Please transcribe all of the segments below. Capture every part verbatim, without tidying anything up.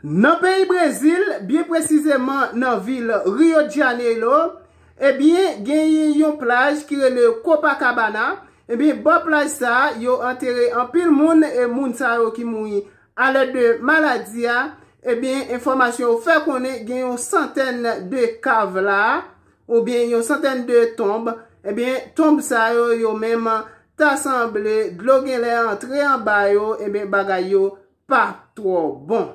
Nan peyi Brezil, byen presizeman nan vil Rio de Janeiro, ebyen, genyen yon plaj ki rele Copacabana. Ebyen, bò plaj sa a, yo antere anpil moun, e moun sa yo ki mouri alèd de maladi a. Ebyen, enfòmasyon yo fè konnen gen yon santèn de kav la, oubyen yon santèn de tonb. Ebyen, tonb sa yo, yo menm, ta sanble dlo genlè antre anba yo, ebyen, bagay yo pa twò bon.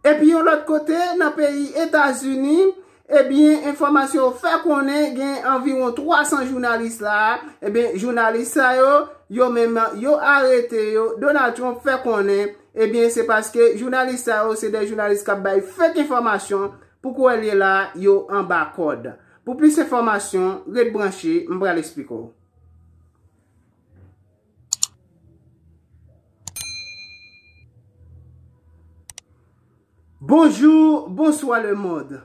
Epi yon lòt kote, nan peyi Etazini, ebyen, enfòmasyon yo fè konnen gen anviwon twa san jounalis la. Ebyen, jounalis sa yo, yo menm, yo arete yo. Donald Trump fè konnen, ebyen, se paske jounalis sa yo, se de jounalis k ap bay fake enfòmasyon, pou kounye a la, yo anba kòd. Pou plis enfòmasyon, ret branche, m pral eksplike w. Bonjou, bonswa lemonn.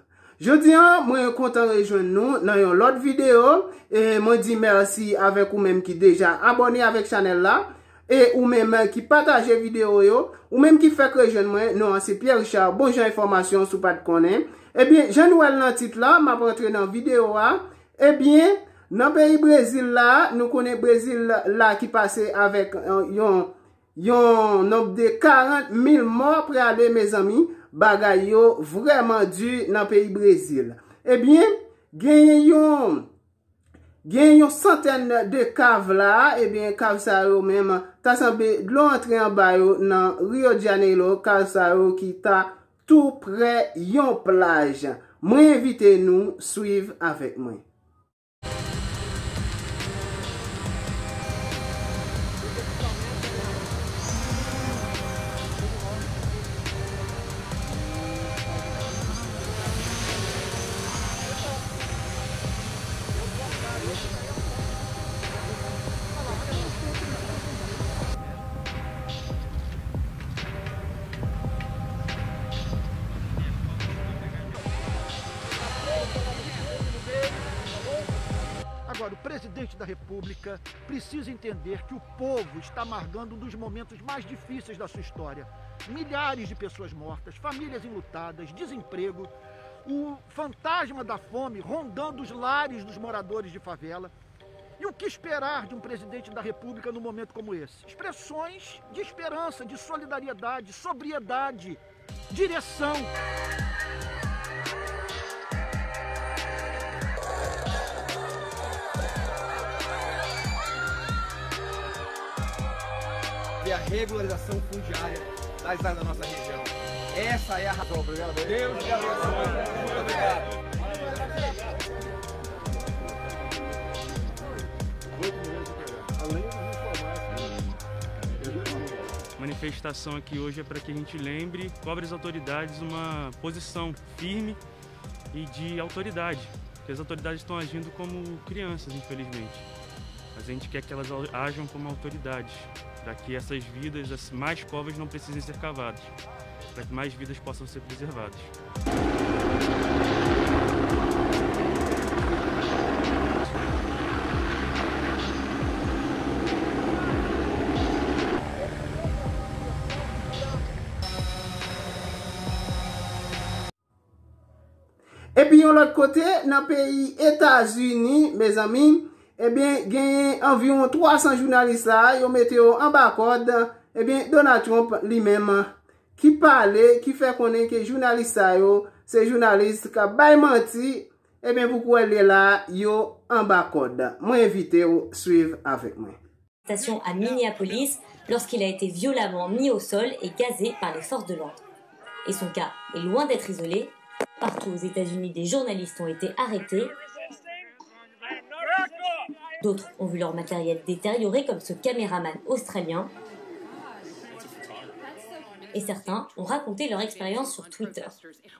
Jodi a, mwen kontan rejwenn nou nan yon lòt videyo. E mwen di mèsi avèk ou menm ki deja abòne avèk chanèl la. E ou menm ki pataje videyo yo. Ou menm ki fèk rejwenn mwen, non an se Pierre Richard. Bon jan enfòmasyon si w pa t konnen. Ebyen, jan nou wè l nan tit la, m ap rantre nan videyo a. Ebyen, nan peyi Brezil la, nou konnen Brezil la ki pase avèk, eh, yon, yon nonb de karant mil mò prale, mezanmi, bagay yo vrèman di nan peyi Brezil. Ebyen, genyen yon, genyen yon santèn de kav la, ebyen, kav sa yo menm, ta sanble dlo antre anba yo nan Rio de Janeiro, kav sa yo ki ta tou prè yon plaj. Mwen envite nou swiv avèk mwen. Agora, o presidente da República precisa entender que o povo está amargando um dos momentos mais difíceis da sua história. Milhares de pessoas mortas, famílias enlutadas, desemprego, o fantasma da fome rondando os lares dos moradores de favela. E o que esperar de um presidente da República num momento como esse? Expressões de esperança, de solidariedade, sobriedade, direção. E a regularização fundiária das áreas da nossa região. Essa é a razão. Obrigado. Deus te abençoe. Muito obrigado. Manifestação aqui hoje é para que a gente lembre, cobre às autoridades uma posição firme e de autoridade, porque as autoridades estão agindo como crianças, infelizmente. Mas a gente quer que elas ajam como autoridades, para que essas vidas, as- mais covas não precisem ser cavadas, para que mais vidas possam ser preservadas. Epi yon lòt kote, nan peyi Etazini, mezanmi, ebyen, genyen anviwon twa san jounalis la, yo mete yo anba kòd. Ebyen, Donald Trump li menm ki pale, ki fè konnen ke jounalis sa yo, se jounalis k ap bay manti, ebyen, pou kounye a la, yo anba kòd. Mwen envite w swiv avèk mwen. Station à Minneapolis lorsqu'il a été violemment mis au sol et gazé par les forces de l'ordre. Et son cas est loin d'être isolé. Partout aux États-Unis, des journalistes ont été arrêtés. D'autres ont vu leur matériel détérioré, comme ce caméraman australien. Et certains ont raconté leur expérience sur Twitter.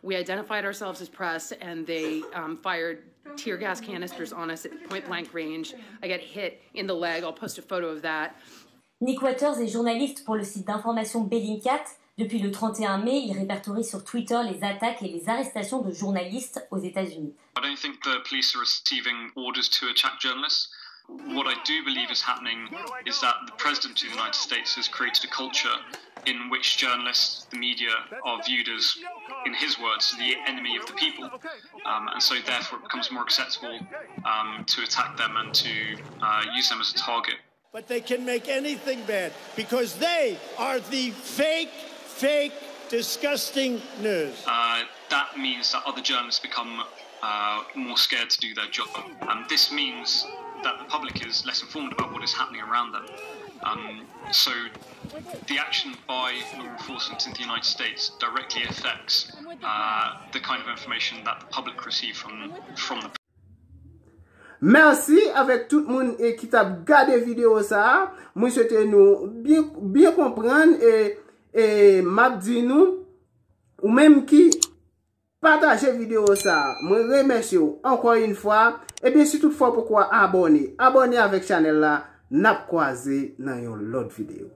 We identified ourselves as press, and they um, fired tear gas canisters on us at point blank range. I got hit in the leg. I'll post a photo of that. Nick Waters est journaliste pour le site d'information Bellingcat. Depuis le trente et un mai, il répertorie sur Twitter les attaques et les arrestations de journalistes aux États-Unis. I don't think the police are receiving orders to attack journalists. What I do believe is happening is that the President of the United States has created a culture in which journalists, the media, are viewed as, in his words, the enemy of the people. Um, and so, therefore, it becomes more acceptable um, to attack them and to uh, use them as a target. But they can make anything bad because they are the fake, fake, disgusting news. Uh, that means that other journalists become uh, more scared to do their job. And this means that the public is less informed about what is happening around them. Um, so the action by law enforcement in the United States directly affects uh, the kind of information that the public receive from, from the Mèsi avèk tout moun e ki t ap gade videyo sa a. Mwen swete nou byen, byen konprann e, e m ap di nou, ou menm ki pataje videyo sa a, mwen remèsye w ankò yon fwa. Ebyen, si toutfwa w poko abòne, abòne avèk chanèl la. N ap kwaze nan yon lòt videyo.